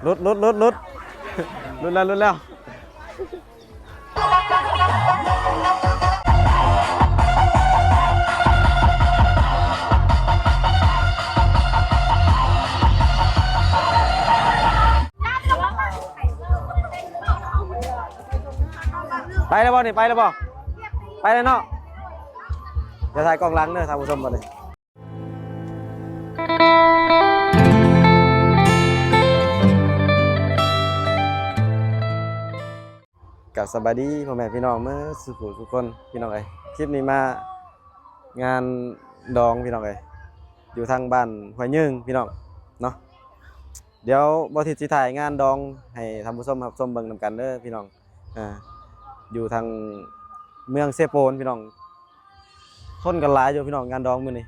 ຫຼຸດ ຫຼຸດ ຫຼຸດ ຫຼຸດ ຫຼຸດແລ້ວ ຫຼຸດແລ້ວ. ໄປແລ້ວບໍ່ນີ້? ໄປແລ້ວບໍ່? ໄປແລ້ວເນາະ. ດຽວຖ່າຍກ້ອງຫຼັງເດີທ່ານຜູ້ຊົມບັດນີ້. ກະສະບາຍດີພໍ່ແມ່ພີ່ນ້ອງເໝິດສູ່ຜູ້ສູ່ຄົນພີ່ນ້ອງເອີຍ. ຄລິບນີ້ມາງານດອງພີ່ນ້ອງເອີຍ ຢູ່ທາງບ້ານຫ້ວຍຍືງພີ່ນ້ອງເນາະ. ດຽວບ່າວທິດຊິຖ່າຍງານດອງໃຫ້ທ່ານຜູ້ຊົມຮັບຊົມເບິ່ງນຳກັນເດີພີ່ນ້ອງ. ອ່າ ຢູ່ທາງເມືອງເຊໂປນພີ່ນ້ອງ. ຄົນກໍຫຼາຍຢູ່ພີ່ນ້ອງ ງານດອງມື້ນີ້.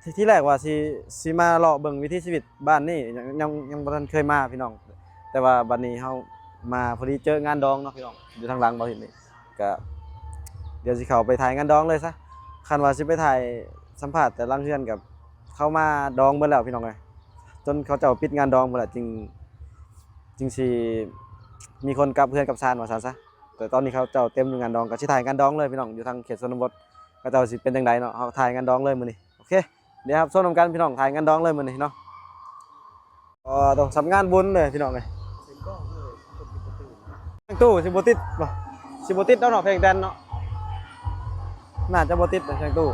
ທີ ທີແລກວ່າຊິ ຊິມາເລາະເບິ່ງວິຖີຊີວິດບ້ານນີ້ ຍັງ ຍັງ ຍັງບໍ່ທັນເຄີຍມາພີ່ນ້ອງ. ແຕ່ວ່າບັດນີ້ເຮົາມາພໍດີເຈີງານດອງເນາະພີ່ນ້ອງ ຢູ່ທາງຫຼັງບ່າວທິດນີ້. ກະດຽວຊິເຂົ້າໄປຖ່າຍງານດອງເລີຍຊະ. ຄັນວ່າຊິໄປຖ່າຍສຳພາດແຕ່ລະເຮືອນ ກະເຂົາມາດອງເບິດແລ້ວພີ່ນ້ອງເອີຍ. ຈົນເຂົາເຈົ້າປິດງານດອງພຸ້ນລະ ຈຶ່ງ ຈຶ່ງຊິມີຄົນກັບເຮືອນກັບຊານວ່າຊັ້ນຊະ. ແຕ່ຕອນນີ້ເຂົາເຈົ້າເຕັມຢູ່ງານດອງ ກໍຊິຖ່າຍງານດອງເລີຍພີ່ນ້ອງ ຢູ່ທາງເຂດຊົນນະບົດ ເຂົາເຈົ້າຊິເປັນຈັ່ງໃດເນາະ. ເຮົາຖ່າຍງານດອງເລີຍມື້ນີ້. ໂອເຄ ດຽວຮັບຊົມນຳກັນພີ່ນ້ອງ ຖ່າຍງານດອງເລີຍມື້ນີ້ເນາະ. ອໍ ຕ້ອງສຳງານບຸນເລີຍພີ່ນ້ອງເອີຍ. ແຕ່ງຕູ້ຊິບໍ່ຕິດບໍ່? ຊິບໍ່ຕິດດອກເນາະ ເພງແດນເນາະ. ໜ້າຈະບໍ່ຕິດນະ ແຕ່ງຕູ້.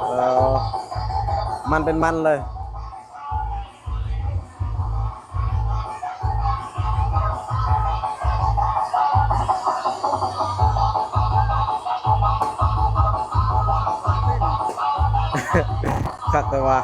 ເອີ ມັນເປັນມັນເລີຍ. ຄັກແຕ່ວ່າ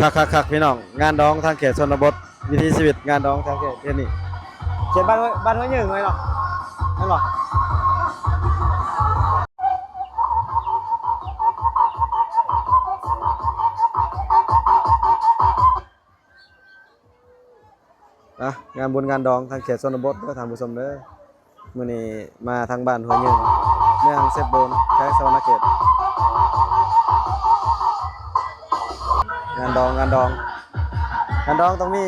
ຄັກໆໆ ພີ່ນ້ອງ ງານດອງທາງເຂດຊົນນະບົດ ວິຖີຊີວິດງານດອງທາງເຂດ ເຂດນີ້ ເຂດບ້ານ ບ້ານຫ້ວຍຍືງເລີຍເນາະ ແມ່ນບໍ່? ອ່ະ ງານບຸນງານດອງທາງເຂດຊົນນະບົດເດີທ່ານຜູ້ຊົມເດີ. ມື້ນີ້ມາທາງບ້ານຫ້ວຍຍືງ ເມືອງເຊໂປນ ແຂວງສະຫວັນນະເຂດ. ງານດອງ ງານດອງ ງານດອງຕ້ອງມີ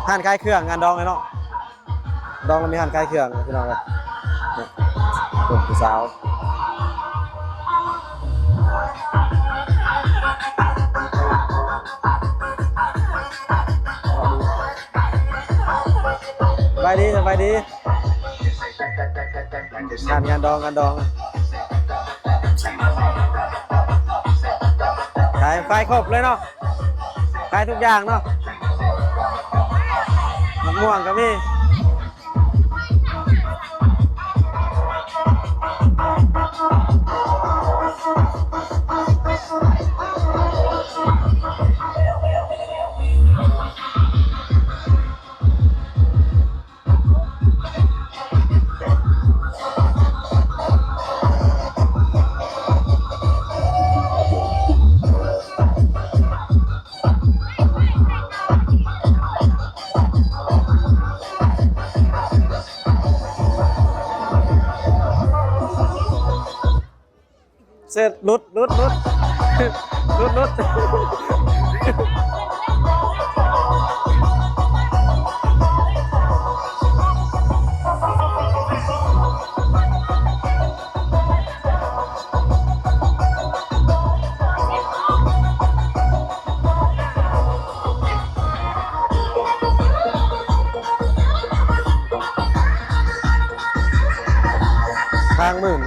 ຮ້ານຂາຍເຄື່ອງ ງານດອງເນາະ. ດອງແລ້ວມີຮ້ານຂາຍເຄື່ອງພີ່ນ້ອງເອີຍ. ນີ້ ຜູ້ສາວ ສະບາຍດີ ສະບາຍດີ. ງານ ງານດອງ ງານດອງ ຂາຍ ຂາຍຄົບເລີຍເນາະ. ຂາຍທຸກຢ່າງເນາະ ໝາກມ່ວງກໍມີ. ເສັດ ຫຼຸດ ຫຼຸດ ຫຼຸດ ຫຼຸດ ຫຼຸດ. ທາງມືນ.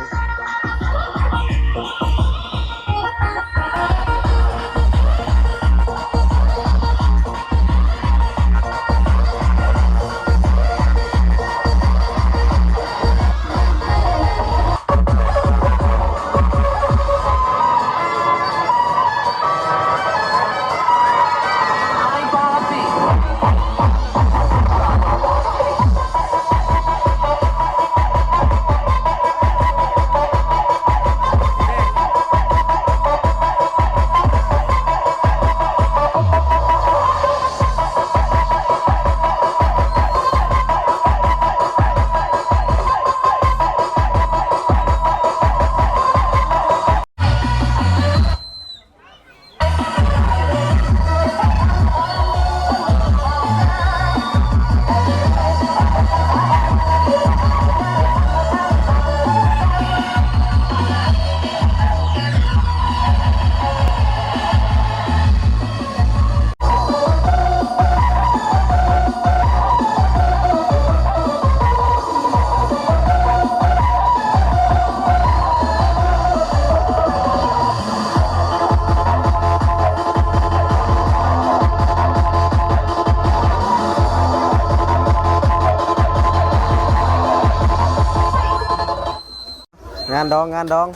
ງານດອງ ງານດອງ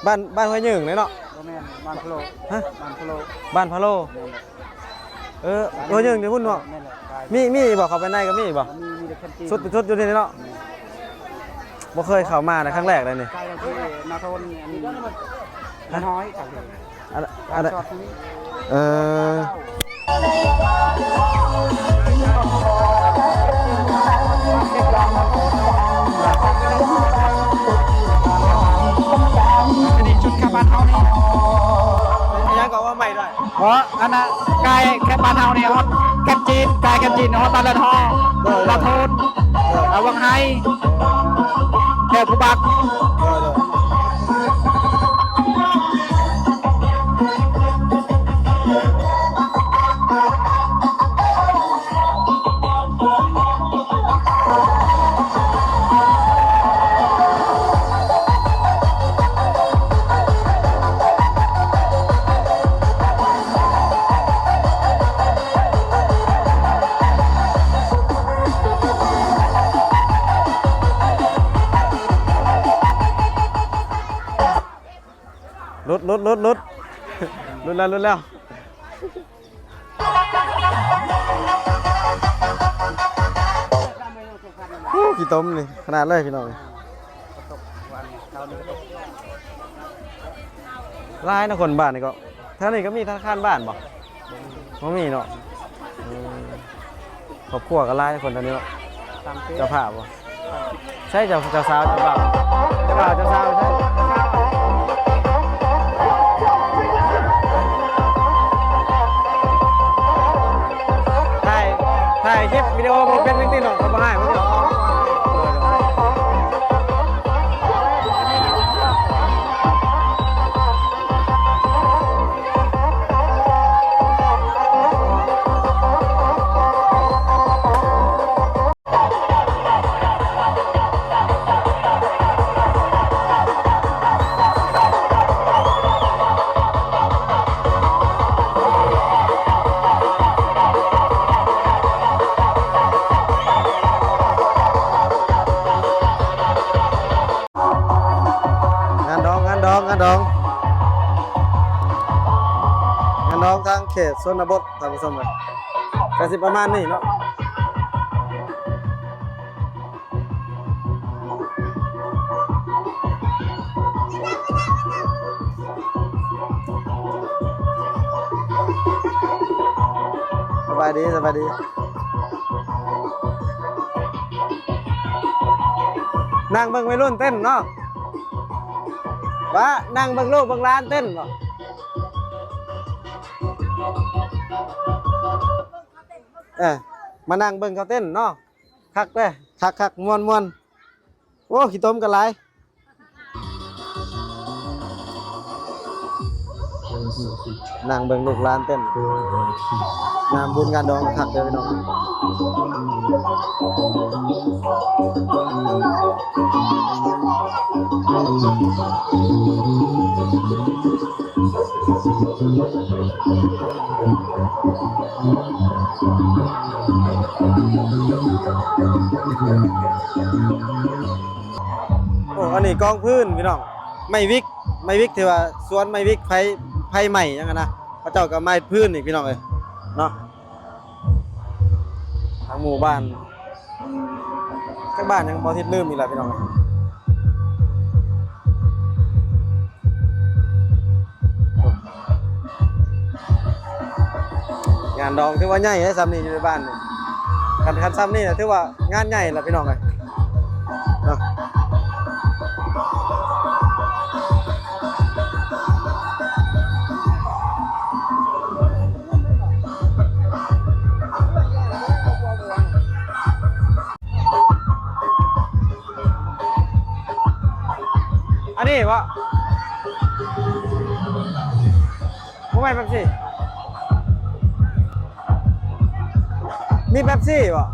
ບ້ານ ບ້ານຫ້ວຍຍືງເດ້ເນາະ. ບໍ່ແມ່ນ ບ້ານພະໂລ. ຮະ? ບ້ານພະໂລ. ບ້ານພະໂລ. ແມ່ນແຫຼະ. ເອີ ຫ້ວຍຍືງຢູ່ພຸ້ນເນາະ. ແມ່ນແຫຼະ. ມີ ມີບໍ່? ເຂົ້າໄປໃນກໍມີບໍ່? ມີ ມີແຕ່ແຄນຕີນ. ສຸດ ສຸດຢູ່ນີ້ເນາະ. ແມ່ນ. ບໍ່ເຄີຍເຂົ້າມານະ ຄັ້ງແລກເລີຍນີ້. ໃກ້ກັບທີ່ນາໂທນ ອັນ ຮະ? ນ້ອຍ ອັນ ອັນ ເອີ ອັນນີ້ຈຸດແຄມບ້ານເຮົານີ້ ອີຫຍັງກໍວ່າໃໝ່ດ້ວຍ. ເພາະອັນນ່າ ກາຍແຄມບ້ານເຮົານີ້ ຮອດແຄມຈີນ ກາຍແຄມຈີນ ຮອດບ້ານເລີນຮໍ ໂດຍ ລາໂທນ ໂດຍ ອາວັງໄຮ ແຖວພູບັກ ໂດຍ ໂດຍ. ຫຼຸດ ຫຼຸດ ຫຼຸດ ຫຼຸດ ຫຼຸດແລ້ວ ຫຼຸດແລ້ວ. ໂອ້ ຂີ້ຕົມນີ້ຂະໜາດເລີຍພີ່ນ້ອງ. ຫຼາຍນະຄົນບ້ານນີ້ກໍ. ແຖວນີ້ກໍມີທະນາຄານບ້ານບໍ່? ບໍ່ມີເນາະ. ເອີ ຄອບຄົວກໍຫຼາຍນະຄົນແຖວນີ້ເນາະ. ເຈົ້າພາບບໍ່? ໃສເຈົ້າ ເຈົ້າສາວ ເຈົ້າບ່າວ ເຈົ້າບ່າວ ເຈົ້າສາວໃສ? ຖ່າຍ ຖ່າຍຄລິບວິດີໂອບໍ່ເປັນຈັ່ງຊີ້ເນາະ ເຂົາບໍ່ໃຫ້ບໍ່. ງານດອງ ງານດອງ ງານດອງ ງານດອງທາງເຂດຊົນນະບົດ ທ່ານຜູ້ຊົມເອີຍ ກະຊິປະມານນີ້ເນາະ. ສະບາຍດີ ສະບາຍດີ. ນັ່ງເບິ່ງໄວລຸ້ນເຕັ້ນເນາະ ວ່ານັ່ງເບິ່ງລູກເບິ່ງຫຼານເຕັ້ນເນາະ. ເອີ ມານັ່ງເບິ່ງເຂົາເຕັ້ນເນາະ. ຄັກເດ້ ຄັກໆ ມ່ວນໆ. ໂອ້ ຂີ້ຕົມກັນຫຼາຍ. ນັ່ງເບິ່ງລູກຫຼານເຕັ້ນ ງານບຸນງານດອງຄັກເດີພີ່ນ້ອງ. ໂອ້ ອັນນີ້ກອງຟືນພີ່ນ້ອງ ໄມ້ວິກ ໄມ້ວິກ ທີ່ວ່າສວນໄມ້ວິກ ໄຟ ໄຟໄໝ້ຫຍັງຫັ້ນນະ ເຂົາເຈົ້າກໍໄມ້ຟືນນີ້ພີ່ນ້ອງເອີຍເນາະ. ທາງໝູ່ບ້ານ ຈັກບ້ານຫຍັງ ບໍ່ທິດລືມອີກແລ້ວພີ່ນ້ອງ. ງານດອງຖືວ່າໃຫຍ່ເດ້ ຊ່ຳນີ້ຢູ່ໃນບ້ານນີ້ ຄັນ ຄັນຊ່ຳນີ້ນະ ຖືວ່າງານໃຫຍ່ລະພີ່ນ້ອງເອີຍເນາະ. ອັນນີ້ບໍ່? ບໍ່ແມ່ນເປັບຊີ ມີເປັບຊີບໍ່?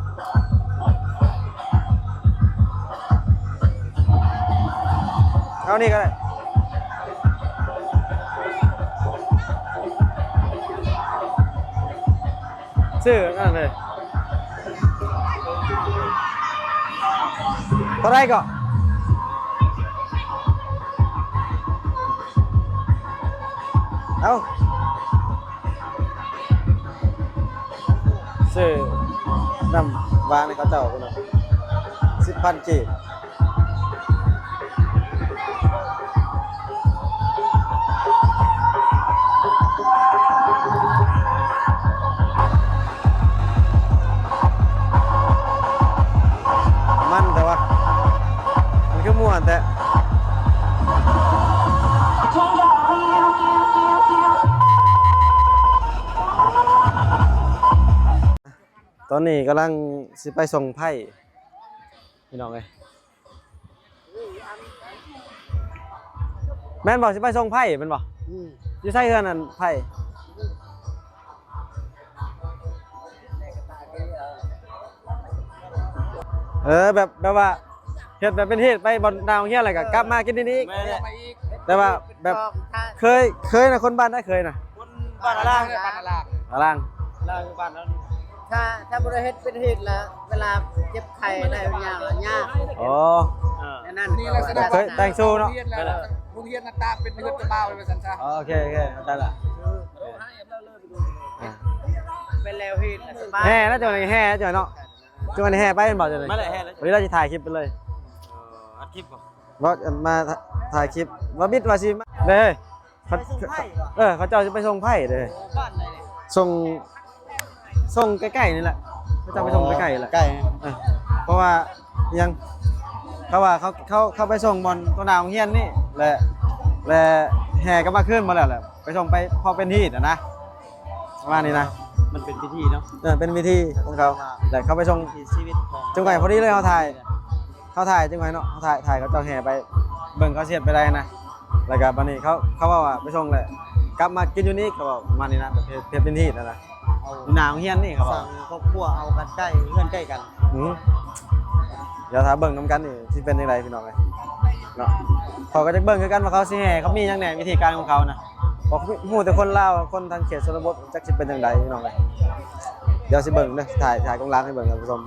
ເອົານີ້ກໍໄດ້ ຊື້ອັນນັ້ນເລີຍ. ເທົ່າໃດກໍ? ເອົ້າ ຊື້ນ້ຳຫວານໃຫ້ເຂົາເຈົ້າ ພີ່ນ້ອງ ສິບພັນກີບ. ມັນແຕ່ວ່າ ມັນຄືມ່ວນແທ້. ຕອນນີ້ກຳລັງຊິໄປສົ່ງໄພ້ ພີ່ນ້ອງເອີຍ. ແມ່ນບໍ່? ຊິໄປສົ່ງໄພ້ແມ່ນບໍ່? ອືມ ຢູ່ໃສເຮືອນອັນໄພ້? ເອີ ແບບ ແບບວ່າເຮັດແບບເປັນຮີດ ໄປບ່ອນໜ້າໂຮງຮຽນ ແລ້ວກໍກັບມາກິນທີ່ນີ້ອີກ. ແມ່ນແຫຼະ ແຕ່ວ່າແບບເຄີຍ ເຄີຍນະ ຄົນບ້ານໃດ ເຄີຍນະ? ຄົນບ້ານອາລາງ ບ້ານອາລາງ ອາລາງ ອາລາງ ບ້ານນັ້ນ. ຖ້າ ຖ້າບໍ່ໄດ້ເຮັດເປັນຮີດລະ ເວລາເຈັບໄຂ້ໄດ້ຍາກ ຍາກ. ອໍ ເອີ ອັນນັ້ນ ນີ້ລະສະດວກ ເຄີຍແຕ່ງໂຊເນາະ. ໂຮງຮຽນນະ ຕາກເປັນເຮືອນເຈົ້າບ່າວໄປວ່າຊັ້ນຊະ. ອໍ ໂອເຄ ໂອເຄ ເຂົ້າໃຈລະ. ອ່າ ເປັນແລ້ວຮີດລະສະບາຍ. ແຫ່ນະ ຈັ່ງໃດແຫ່ ຈັ່ງໃດເນາະ. ຈັ່ງໃດແຫ່ໄປແມ່ນບໍ່? ຈັ່ງໃດ ມາແລ້ວ ແຫ່ເລີຍ. ເວລາຊິຖ່າຍຄລິບໄປເລີຍ. ເອີ ອັດຄລິບບໍ່? ບໍ່ ອັນມາ ຖ່າຍຄລິບ ວ່າບິດວ່າຊິມາເດ້. ເອີ ໄປສົ່ງໄພ້ບໍ່? ເອີ ເຂົາເຈົ້າຊິໄປສົ່ງໄພ້ເດ້. ໂອ້ ບ້ານໃດເດ້? ສົ່ງ ສົ່ງໃກ້ໆນີ້ແຫຼະ ເຂົາເຈົ້າໄປສົ່ງໃກ້ໆແຫຼະ. ອໍ ໃກ້ ເອີ ເພາະວ່າຫຍັງ ເຂົາວ່າເຂົາ ເຂົາ ເຂົາໄປສົ່ງບ່ອນຕໍ່ໜ້າໂຮງຮຽນນີ້ແຫຼະ ແລະແຫ່ກັບມາຄືນໝົດແລ້ວແຫຼະ ໄປສົ່ງໄປພໍເປັນຮີດຫັ້ນນະ ປະມານນີ້ນະ. ມັນເປັນພິທີເນາະ. ເອີ ເປັນພິທີຂອງເຂົາ ແລະເຂົາໄປສົ່ງ ວິຖີຊີວິດຂອງ ຈັ່ງໃດ ພໍດີເລີຍ ເຮົາຖ່າຍ ເຮົາຖ່າຍຈັ່ງໃດເນາະ ເຮົາຖ່າຍ ຖ່າຍເຂົາເຈົ້າແຫ່ໄປ ເບິ່ງເຂົາຊິເຮັດໄປໄດ້ນະ. ແລ້ວກໍບັດນີ້ເຂົາ ເຂົາເວົ້າວ່າໄປສົ່ງແຫຼະ ກັບມາກິນຢູ່ນີ້ ເຂົາເວົ້າປະມານນີ້ນະ ແບບເຮັດ ເຮັດເປັນຮີດຫັ້ນນະ. ເອົາ ຢູ່ໜ້າໂຮງຮຽນນີ້ ເຂົາວ່າ ສ້າງຄອບຄົວເອົາກັນໃກ້ເຮືອນໃກ້ກັນ. ອື ດຽວຖ້າເບິ່ງນຳກັນນີ້ ຊິເປັນຈັ່ງໃດພີ່ນ້ອງເອີຍເນາະ. ເຂົາກໍຢາກເບິ່ງຄືກັນວ່າເຂົາຊິແຫ່ ເຂົາມີຫຍັງແດ່ ວິທີການຂອງເຂົານະ. ບໍ່ຮູ້ແຕ່ຄົນລາວ ຄົນທາງເຂດຊົນນະບົດ ຈັກຊິເປັນຈັ່ງໃດພີ່ນ້ອງເອີຍ. ດຽວຊິເບິ່ງເດີ ຖ່າຍ ຖ່າຍກອງຫຼັງໃຫ້ເບິ່ງທ່ານຜູ້ຊົມ.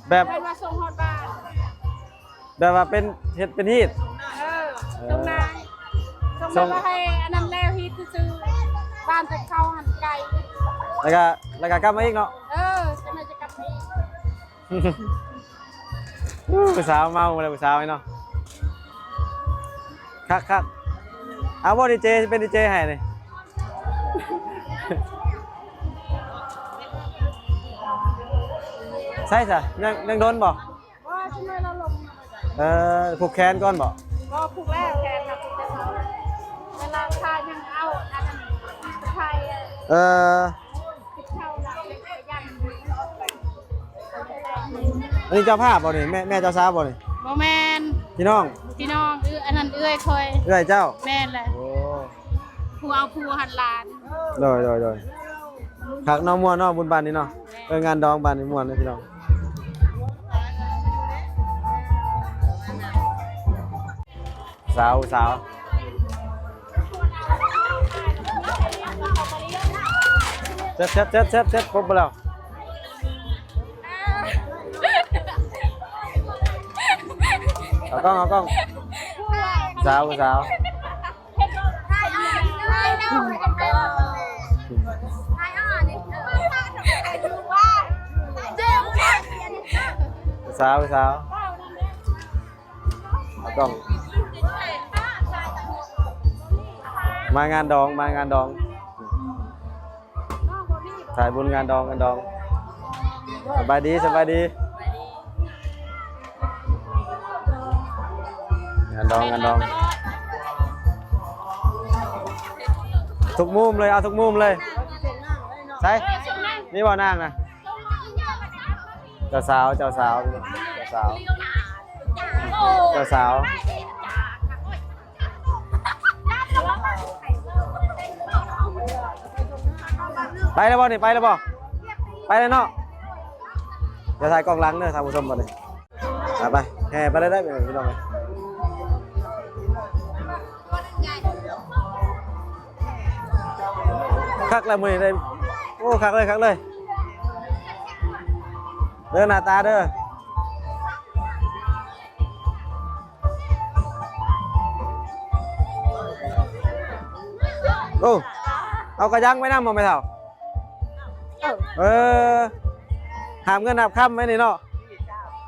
ແບບ ເພິ່ນວ່າສົ່ງຮອດບ້ານ ແບບວ່າເປັນ ເຮັດເປັນຮີດ. ເອີ ເອີ ສົ່ງນາຍ ສົ່ງ ສົ່ງ ແບບວ່າໃຫ້ອັນນັ້ນແລ້ວຮີດຊື່ໆ ບ້ານແຕ່ເຂົາຫັ້ນໄກ ແລ້ວກະ ແລ້ວກະກັບມາອີກເນາະ. ເອີ ຈັ່ງໃດຈະກັບມາອີກ. ຜູ້ສາວເມົາແລ້ວ ຜູ້ສາວນີ້ເນາະ. ຄັກໆ ເອົາບໍ່ ດີເຈ ຊິເປັນດີເຈໃຫ້ນີ້. ໃສຊະ ຍັງ ຍັງດົນບໍ່? ບໍ່ ຊິມາລະລົງ. ເອີ ຜູກແຂນກ່ອນບໍ່? ບໍ່ ຜູກແລ້ວແຂນນະ ຜູກແຕ່ເຊົ້າ. ເວລາຖ້າຍັງເອົາອັນນັ້ນໄປ ເອີ ອັນນີ້ເຈົ້າພາບບໍ່ນີ້? ແມ່ ແມ່ເຈົ້າສາວບໍ່ນີ້? ບໍ່ແມ່ນ ພີ່ນ້ອງ ພີ່ນ້ອງ. ເອື້ອຍ ອັນນັ້ນເອື້ອຍຂ້ອຍ ເອື້ອຍເຈົ້າ. ແມ່ນແຫຼະ. ໂອ້ ຜູ້ເອົາຜົວຫັ້ນຫຼານ. ໂດຍ ໂດຍ ໂດຍ. ຄັກເນາະ ມ່ວນເນາະ ບຸນບ້ານນີ້ເນາະ. ເອີ ງານດອງບ້ານນີ້ມ່ວນເດ້ພີ່ນ້ອງ. ສາວ ສາວ ເຊັດ ເຊັດ ເຊັດ ເຊັດ ຄົບບໍ່ແລ້ວ. ເອົາກ້ອງ ເອົາກ້ອງ. ສາວ ສາວ. ສາວ ສາວ ເອົາກ້ອງ. ມາງານດອງ ມາງານດອງ. ສາຍບຸນງານດອງ ງານດອງ. ສະບາຍດີ ສະບາຍດີ. ງານດອງ ງານດອງ ທຸກມຸມເລີຍ ເອົາທຸກມຸມເລີຍ. ໃສ ນີ້ບໍ່ນາງນະ? ເຈົ້າສາວ ເຈົ້າສາວ ເຈົ້າສາວ ເຈົ້າສາວ. ໄປແລ້ວບໍ່ນີ້? ໄປແລ້ວບໍ່? ໄປແລ້ວເນາະ. ດຽວຖ່າຍກ້ອງຫຼັງເດີທ່ານຜູ້ຊົມບັດນີ້. ໄປ ໄປ ແຫ່ໄປເລີຍເດີພີ່ນ້ອງເອີຍ. ຄັກແລ້ວມື້ນີ້ໄດ້. ໂອ້ ຄັກເລີຍ ຄັກເລີຍ ເດີໜ້າຕາເດີ. ໂອ້ ເອົາກະຍັງໄປນຳບໍ່ແມ່ເຖົ້າ? ເອີ ເອີ ຫາບເງິນຫາບຄຳໄວ້ນີ້ເນາະ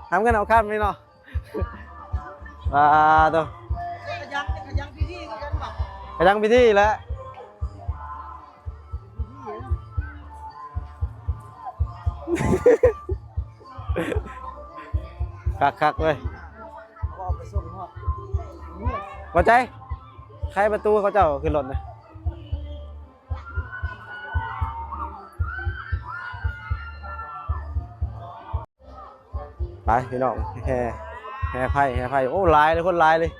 ຫາບເງິນຫາບຄຳໄວ້ນີ້ເນາະ. ປາໂຕ ກະຍັງ ກະຍັງພິທີຄືກັນບໍ? ກະຍັງພິທີແຫຼະ ຄັກໆເວີຍ ບໍ່ໃຈ ໄຂປະຕູເຂົາເຈົ້າຂຶ້ນລົດນະ. ໄປພີ່ນ້ອງ ແຫ່ ແຫ່ໄຟ ແຫ່ໄຟ ໂອ້ ຫຼາຍເລີຍ ຄົນຫຼາຍເລີຍ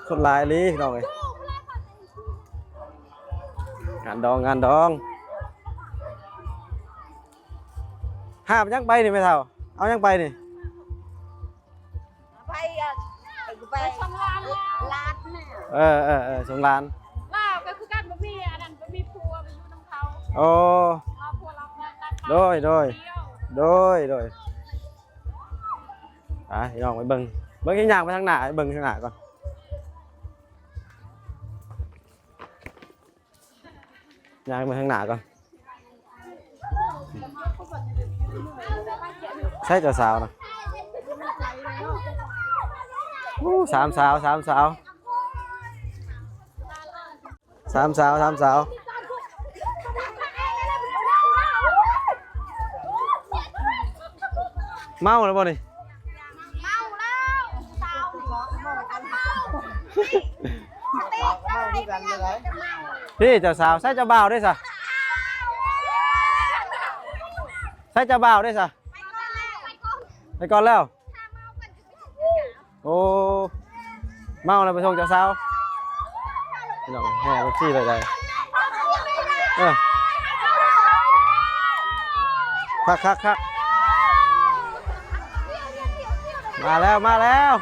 ຄົນຫຼາຍອີ່ຫຼີພີ່ນ້ອງເອີຍ. ງານດອງ ງານດອງ ຫາບຫຍັງໄປນີ້ແມ່ເຖົ້າ? ເອົາຫຍັງໄປນີ້? ໄປ ໄປສົ່ງຫຼານ ຫຼານແມ່. ເອີ ເອີ ເອີ ສົ່ງຫຼານ ລາວກະຄືກັນ ບໍ່ມີອັນນັ້ນ ບໍ່ມີຜົວ ໄປຢູ່ນຳເຂົາ. ໂອ້ ລາວຜົວລາວເມືອນ ໂດຍ ໂດຍ ໂດຍ ໂດຍ. ໄປພີ່ນ້ອງໄປເບິ່ງ ເບິ່ງ ຍ່າງໄປທາງໜ້າ ໄປເບິ່ງທາງໜ້າກ່ອນ. ຍ່າງໄປທາງໜ້າກ່ອນ ໃສເຈົ້າສາວນະ? ໂອ້ ສາມສາວ ສາມສາວ ສາມສາວ ສາມສາວ. ເມົາແລ້ວບໍ່ນີ້? ເມົາແລ້ວ ສາວນີ້ ເມົາຄືກັນເລີຍ. ພີ່ເຈົ້າສາວ ໃສເຈົ້າບ່າວເດ້ສະ? ໃສເຈົ້າບ່າວເດ້ສະ? ໄປກ່ອນແລ້ວ ໄປກ່ອນແລ້ວ. ໂອ້ ເມົາແລ້ວໄປສົ່ງເຈົ້າສາວ ພີ່ນ້ອງ ແຫ່ແທັກຊີເລີຍໄດ໋. ເອີ ຄັກໆໆ ມາແລ້ວ ມາແລ້ວ.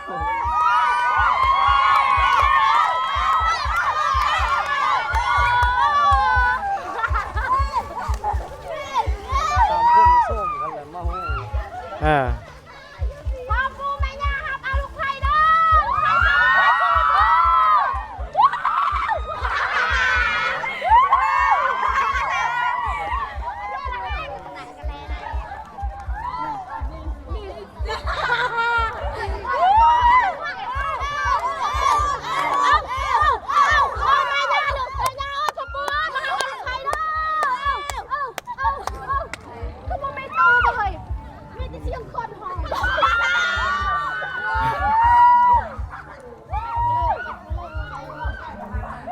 ສາມຄົນໂຊມກັນແລ້ວ ມາໂຫ ເອີ. ພໍ່ປູ່ແມ່ຍ່າຮັບເອົາລູກໄຜ່ເດີ ລູກໄຜ່ເດີ.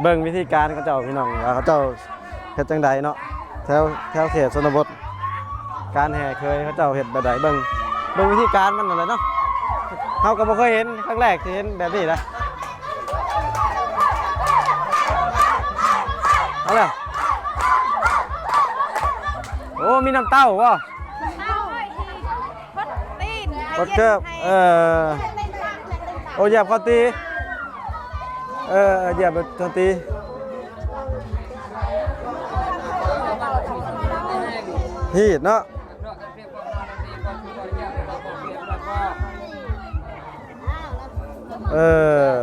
ເບິ່ງວິທີການເຂົາເຈົ້າ ພີ່ນ້ອງ ວ່າເຂົາເຈົ້າເຮັດຈັ່ງໃດເນາະ ແຖວ ແຖວເຂດຊົນນະບົດ ການແຫ່ເຂີຍເຂົາເຈົ້າເຮັດແບບໃດ ເບິ່ງ ເບິ່ງວິທີການມັນຫັ້ນແຫຼະເນາະ. ເຮົາກະບໍ່ເຄີຍເຫັນ ຄັ້ງແລກທີ່ເຫັນແບບນີ້ນະ. ເອົາແລ້ວ ໂອ້ ມີນ້ຳເຕົ້າບໍ່? ເຕົ້າ ກົດຕີນ ກົດເກີບ ເອີ ໂອ້ ຢຽບເຂົ້າຕີ ເອີ ຢຽບເຂົ້າຕີ ຮີດເນາະ. ເອີ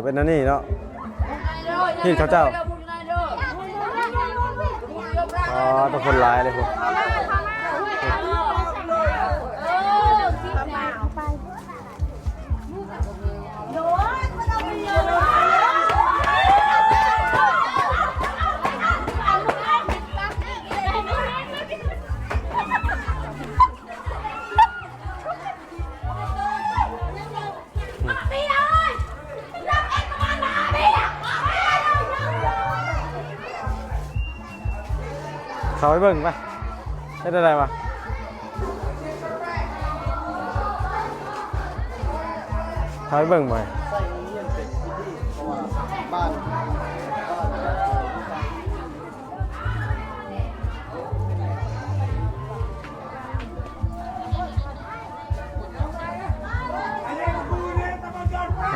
ເປັນອັນນີ້ເນາະ ຮີດເຂົ້າເຈົ້າ. ອໍ ແຕ່ຄົນຫຼາຍເລີຍພຸ້ນ. ເຂົ້າໄປເບິ່ງໄປ ເຮັດແນວໃດວະ? ເຂົ້າໄປເບິ່ງໄປ.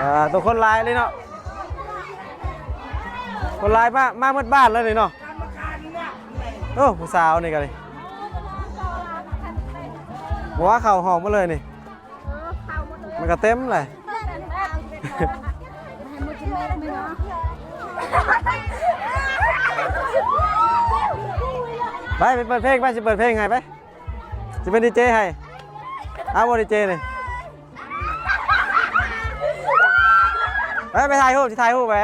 ອ່າ ໂຕຄົນຫຼາຍເລີຍເນາະ ຄົນຫຼາຍ ມາ ມາໝົດບ້ານເລີຍນີ້ເນາະ. ໂອ້ ຜູ້ສາວນີ້ກະນີ້ ບໍ່ວ່າເຂົ້າຫ້ອງໝົດເລີຍນີ້. ມັນກະເຕັມແຫຼະ. ໄປ ໄປເປີດເພງ ໄປ ຊິເປີດເພງໃຫ້ ໄປ ຊິເປັນດີເຈໃຫ້ ເອົາບໍ່ດີເຈນີ້ ໄປ ໄປຖ່າຍຮູບ ຊິຖ່າຍຮູບໄປ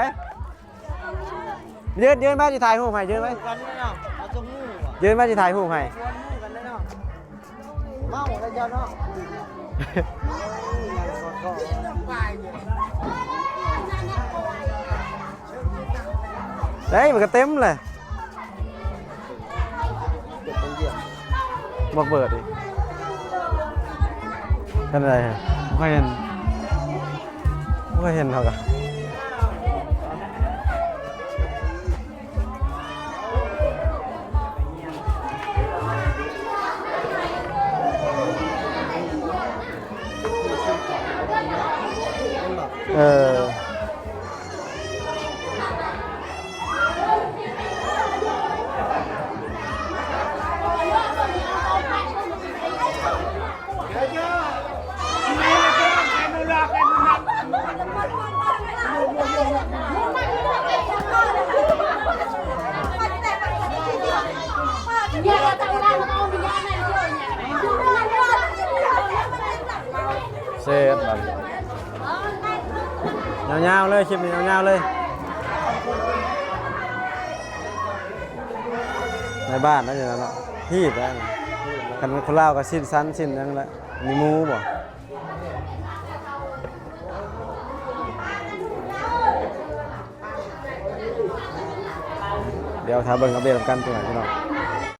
ຢືນ ຢືນມາ ຊິຖ່າຍຮູບໃຫ້ ຢືນມາ ຢືນມາ ຊິຖ່າຍຮູບໃຫ້. ເມົາແລ້ວເຈົ້າເນາະ ເຮີ້ຍ ມັນກໍເຕັມແຫຼະ ບອກເບີດອີກ ເປັນໄດ? ບໍ່ຄ່ອຍເຫັນ ບໍ່ຄ່ອຍເຫັນເຂົາກະ. ເອີ ເຊັດບັດນີ້ ຍາວໆເລີຍ ຄລິບນີ້ຍາວໆເລີຍ. ໃນບ້ານນັ້ນຢູ່ແລ້ວເນາະ ຮີດແລ້ວ ຄັນແມ່ນຄົນລາວກໍຊີ້ນສັນ ຊີ້ນຫຍັງແຫຼະ ມີໝູບໍ່? ດຽວຖ້າເບິ່ງອັບເດດນຳກັນພີ່ນ້ອງ.